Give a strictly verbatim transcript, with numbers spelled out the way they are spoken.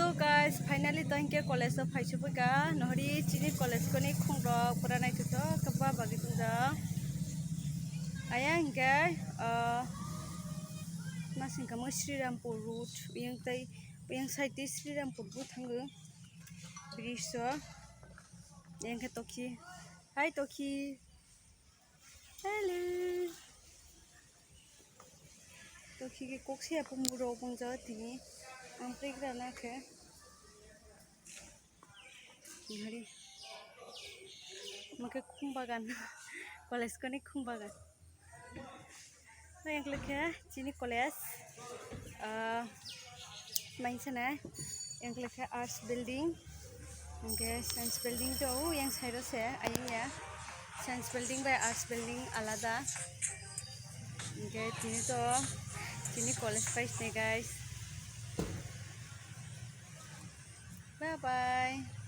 Hello guys, finally to hinkhe college o phai sophaikha. Nohori chini college koni khungrok pura naithotok khe ba bagwi tongjak. Aya hinkhe, ah, ma singkamo Srirampur road, yang tai, yang side tei Srirampur bo thango. Bridge o. Yang khe Tokhi. Hi Tokhi. Hello. Tokhi khe kok se apung buro bung jaga tini. Ang playground na khe. Hari. Mo khe khum bagan. College koni khum bagan. Yang khe chini college, ah, main sana, yang khe arts building, hingke science building to, yang side o se, ayang ya, science building bai arts building alada, hingke tini to, chini college pai sini guys, bye bye.